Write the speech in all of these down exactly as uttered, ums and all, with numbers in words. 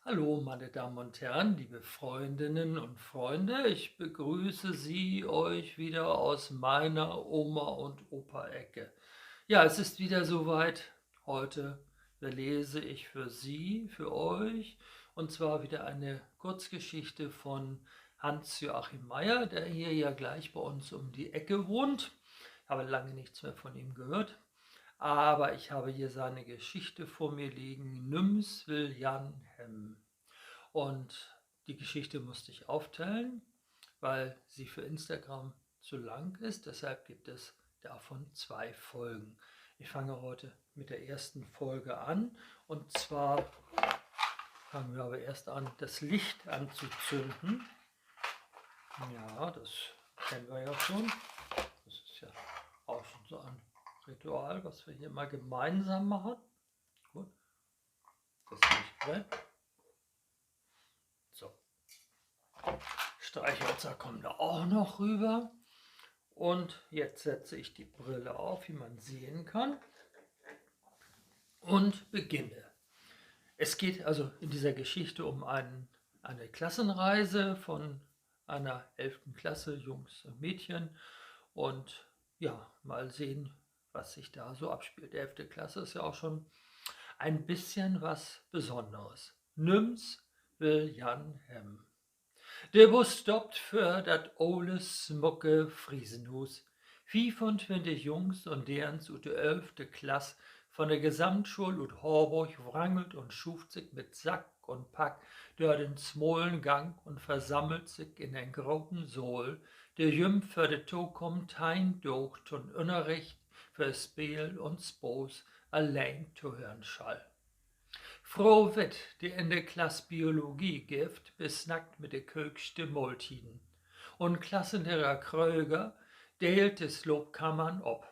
Hallo, meine Damen und Herren, liebe Freundinnen und Freunde, ich begrüße Sie, euch wieder aus meiner Oma- und Opa-Ecke. Ja, es ist wieder soweit. Heute lese ich für Sie, für euch, und zwar wieder eine Kurzgeschichte von Hans-Joachim Meyer, der hier ja gleich bei uns um die Ecke wohnt. Habe lange nichts mehr von ihm gehört, aber ich habe hier seine Geschichte vor mir liegen, Nüms will Jan hebben. Und die Geschichte musste ich aufteilen, weil sie für Instagram zu lang ist. Deshalb gibt es davon zwei Folgen. Ich fange heute mit der ersten Folge an. Und zwar fangen wir aber erst an, das Licht anzuzünden. Ja, das kennen wir ja schon. Das ist ja auch schon so ein Ritual, was wir hier mal gemeinsam machen. Gut. Das Licht weg. So. Streichhölzer kommen da auch noch rüber. Und jetzt setze ich die Brille auf, wie man sehen kann. Und beginne. Es geht also in dieser Geschichte um einen, eine Klassenreise von einer elften Klasse, Jungs und Mädchen. Und ja, mal sehen, was sich da so abspielt. Elfte Klasse ist ja auch schon ein bisschen was Besonderes. Nüms will Jan hebben. De Bus stoppt vör dat ole, smucke Friesenhuus. Fiefuntwintig Jungs un Deerns ut de ölfte Klass von de Gesamtschool ut Horborg wrangelt un schuuvt sik mit Sack un Pack dör den smalen Gang un versammelt sik in den groten Saal, de jüm för de tokamen teihn Daag to'n Ünnerricht, för Speel un Spaaß alleen tohören schall. Fro Witt, de in de Klass Biologie gifft, besnackt mit de Kööksch de Mahltieden. Un Klassenlehrer Kröger deelt de Slaapkamern op.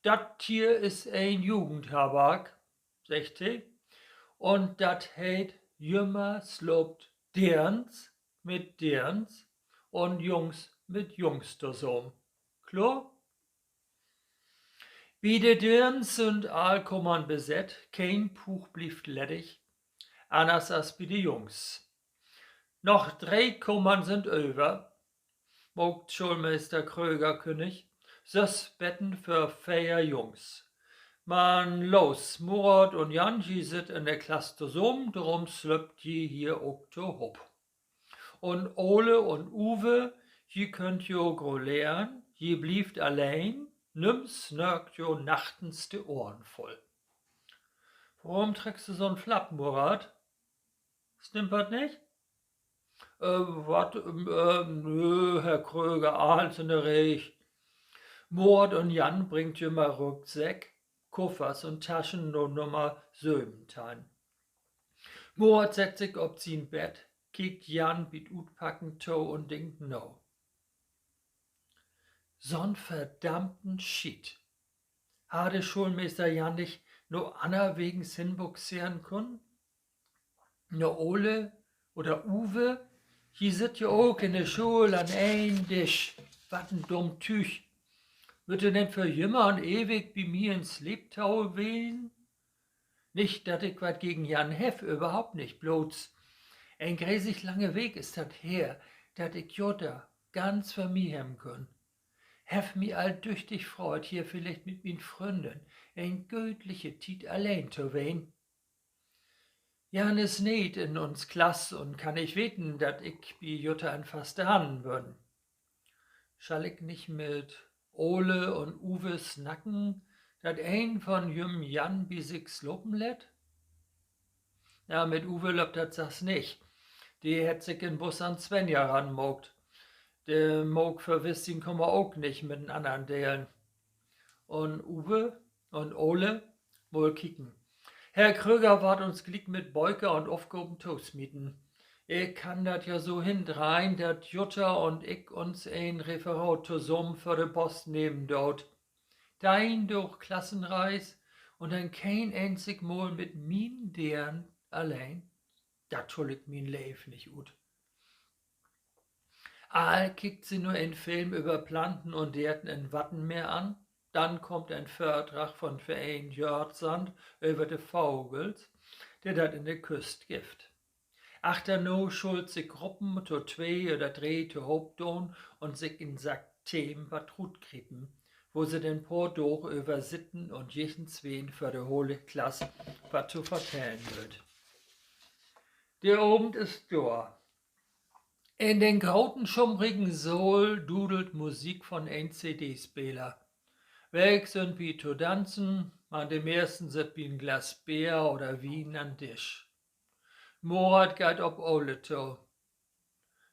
Dat hier is en Jugendherberg, seggt he, un dat heet: Jümmer slaapt Deerns mit Deerns un Jungs mit Jungs tosamen. Kloor? Bi de Deerns sünd all Kamern besett, keen Puug blifft leddig, anners as bi de Jungs. Noch dree Kamern sünd över, maakt Schoolmeester Kröger künnig, söss Betten för veer Jungs. Man los, Murat un Jan, ji sitt in de Klass tosamen, dorüm slöppt ji hier ok tohoop. Un Ole un Uwe, ji köönt jo groleren, ji blievt alleen, nüms snörkt jo nachtens de Ohren vull. Worüm treckst du so'n Flapp, Murat? Stimmt wat nich? Äh, wat, äh, nö, Herr Kröger, allens in de Reeg. Murat un Jan bringt jümmer Rucksäck, Kuffers un Taschen no Nummer söventeihn. Murat sett sik op sien Bett, kiekt Jan bi't Utpacken to un denkt na. So'n verdammten Schiet. Harr de Schoolmeester Jan nich no anner Wegens henbuxeren kunnen? Na, Ole oder Uwe, ji sitt jo ok in de School an een Disch. Wat en dumm Tüüg. Wüllt ji denn för jümmer un ewig bi mi in Sleeptau wesen? Nich, dat ik wat gegen Jan heff, överhaupt nich. Blots en gresig lange Week is dat her, dat ik Jutta ganz för mi hebben kunn. Heff mi al düchtig freut, hier villicht mit mien Fründin en göttliche Tiet alleen to ween. Jan is nee in uns Klass un kann nich weten, dat ik bi Jutta in faste Hannen bün. Schall ik nich mit Ole un Uwe snacken, dat een von jüm Jan bi sik slapen lett? Ja, mit Uwe löppt dat sachs nich. De hett sik in'n Bus an Svenja ranmaakt. De maak verwiss sien Kummer ok nich mit en annern delen. Un Uwe un Ole, mal kieken. Herr Kröger warrt uns gliek mit Böker un Opgaven tosmieten. Ik kann dat ja so hendreihen, dat Jutta un ik uns en Referat tosamen vör de Bost nehmen doot. Teihn Daag Klassenreis un denn keen eenzig Mal mit mien Deern alleen? Dat hull ik mien Leev nich ut. Al kiekt se nu en Film över Planten un Deerten in't Wattenmeer an. Dann kummt en Vördrag von Vereen Jörtsand över de Vagels, de dat in de Küst gifft. Achterna schullt sik Gruppen to twee oder dree tohoop doon un sik in Sack Themen wat rutgriepen, wo se denn poor Daag över sitten un jichtensween för de hole Klass wat to vertellen mööt. De Avend is dor. In den groten, schummrigen Saal dudelt Musik von en C-D-Speler. Welk sünd bi to danzen, man de mehrsten sitt bi en Glas Beer oder Wien an Disch. Murat geiht op Ole to.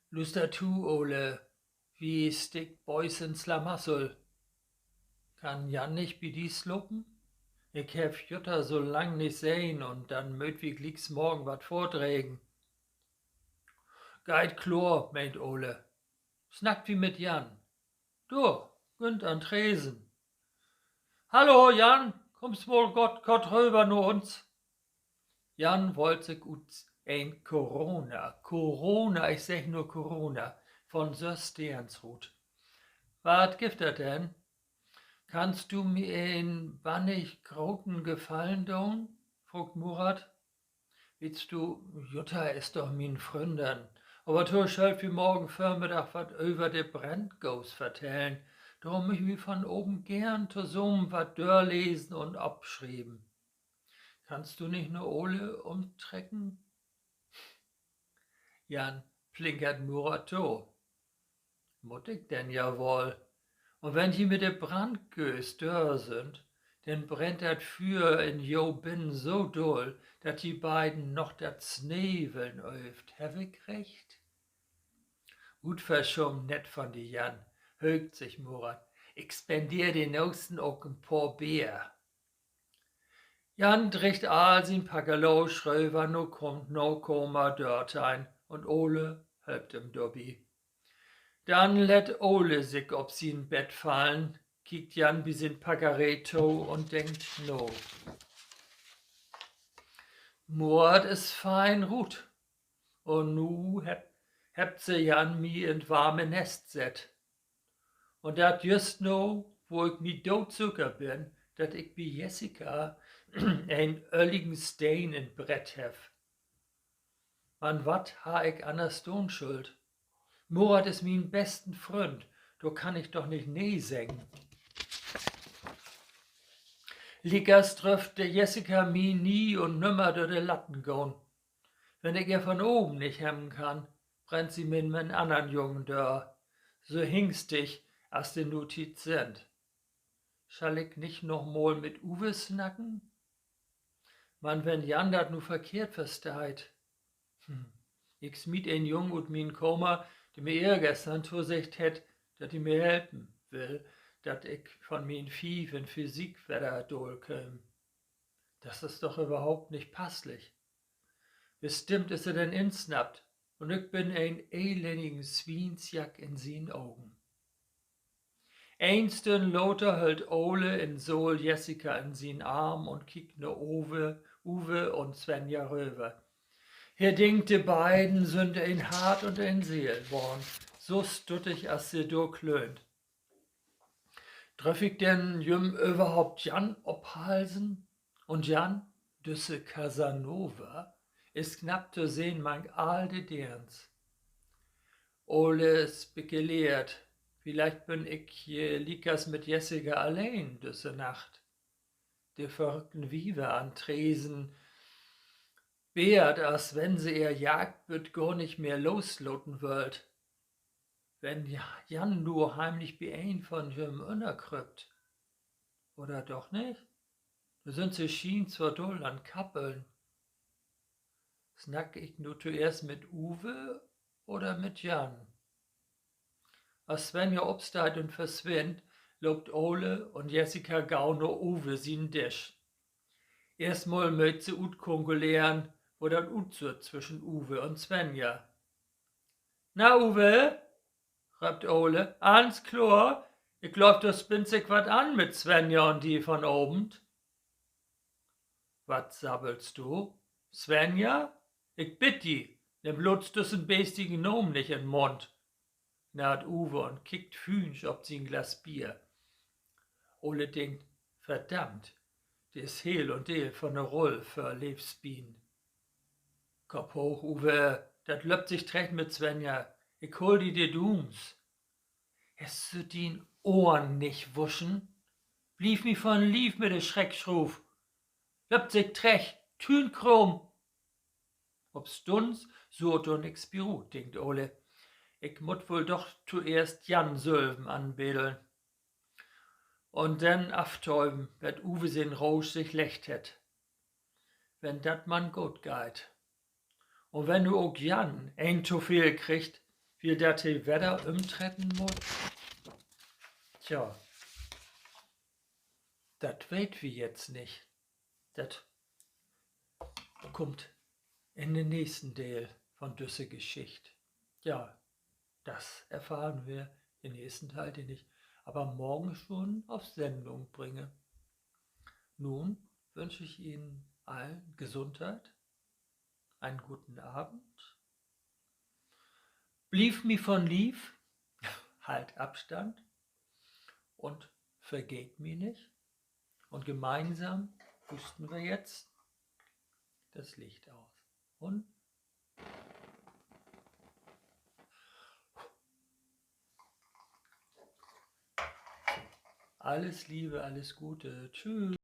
Luuster to, Ole, wi stickt beid in Slamassel. Kann Jan nich bi di slapen? Ik heff Jutta so lang nich sehn un denn mööt wi glieks morgen wat vördregen. Geiht kloor, meent Ole. Snackt wi mit Jan. Dor, günt an Tresen. Hallo, Jan, kummst mal kort, kort röver na uns? Jan wullt sik ut en Corona, Corona, ik segg nur Corona, von söss Deerns rut. Wat gifft dat denn? Kannst du mi en bannig groten Gefallen doon?, fraagt Murat. Weetst du, Jutta is doch mien Fründin. Aver to schöllt wi morgen Vörmiddag wat över de Brandgoos vertellen. Dor mööt wi vonavend geern tosamen wat dörlesen un opschrieven. Kannst du nich na Ole umtrecken? Jan plinkert Murat to. Mutt ik denn ja woll. Un wenn ji mit de Brandgoos dör sünd, denn brennt dat Füer in jo binnen so dull, dat ji beiden noch dat Sneveln öövt. Heff ik recht? Utverschumm nett von di, Jan, höögt sik Murat. Ik spendeer de Noosen ok en poor Beer. Jan driggt all sien Packelaasch röver na Kom-, na Kamer dörteihn un Ole helpt em dorbi. Denn lett Ole sik op sien Bett fallen, kiekt Jan bi sien Packeree to un denkt na. Murat is fein rut. Un nu hebb, hebbt se Jan mi in't warme Nest sett. Un dat jüst nu, wo ik mi doodsüker bün, dat ik bi Jessica en ölligen Steen in't Brett heff. Man wat harr ik anners doon schullt? Murat is mien besten Fründ, dor kann ik doch nich nee seggen. Liekers dröff de Jessica mi nie un nümmer dör de Latten gahn. Wenn ik ehr vonavend nich hebben kann, brennt se mi mit en annern Jungen dör, so hingstig as de nu Tiet sünd. Schall ik nich noch mal mit Uwe snacken? Man wenn Jan dat nu verkehrt versteiht? Hm. Ik smiet en Jung ut mien Kamer, de mi ehrgestern toseggt hett, dat he mi helpen will, dat ik von mien Fief in Physik wedder daal kööm. Dat is doch överhaupt nich passlich. Bestimmt is he denn insnappt un ik bün en elendigen Swiensjack in sien Ogen. Een Stünn later höllt Ole in Saal Jessica in sien Arm un kiekt na Uwe, Uwe un Svenja röver. He denkt, de beiden sünd een Hart un een Seel worrn, so stuttig as se dor klöönt. Dröff ik denn jüm överhaupt Jan ophalsen? Un Jan, düsse Casanova, is knapp to sehn mank all de Deerns. Ole spekuleert: Villicht bün ik je liekers mit Jessica alleen düsse Nacht. De verrückten Wiever an Tresen beert, as wenn se ehr Jagdbütt gor nich mehr loslaten wüllt. Wenn Ja-, Jan nu heimlich bi een von jüm ünnerkrüppt. Oder doch nich? Nu sünd se schients so dull an Kappeln. Snack ik nu toeerst mit Uwe oder mit Jan? As Svenja opsteiht un verswinnt, loopt Ole un Jessica gau na Uwe sien Disch. Eerstmal mööt se utkunkeleren, wo dat utsüht twischen Uwe un Svenja. Na, Uwe, röppt Ole, allens kloor? Ik glööv, dor spinnt sik wat an mit Svenja un di vonavend. Wat sabbelst du? Svenja? Ik bidd di, nimm blots düssen beestigen Naam nich in'n Mund, narrt Uwe un kickt fünsch op sien Glas Bier. Ole denkt: Verdammt, de is heel un deel von de Rull vör Leevsbienen. Kopp hooch, Uwe, dat löppt sik trecht mit Svenja. Ik hool di de Duums. Hest du dien Ohren nich wuschen? Bliev mi von Lief mit de Schreckschruuv. Löppt sik trecht, Tüünkraam. Opstunns suut dor nix bi rut, denkt Ole. Ik mutt woll doch toeerst Jan sülven anbeddeln. Un denn aftöven, bet Uwe sien Rausch sik leggt hett. Wenn dat man goot geiht. Un wenn nu ok Jan een to veel kriggt, wiel dat he wedder ümtrecken mutt? Tja, dat weet wi jetzt nich. Dat kummt in den nächsten Deel von düsse Geschicht. Ja, das erfahren wir im nächsten Teil, den ich aber morgen schon auf Sendung bringe. Nun wünsche ich Ihnen allen Gesundheit, einen guten Abend. Blievt mi von Lief, halt Abstand und vergeet mi nicht. Und gemeinsam husten wir jetzt das Licht aus. Und alles Liebe, alles Gute. Tschüss.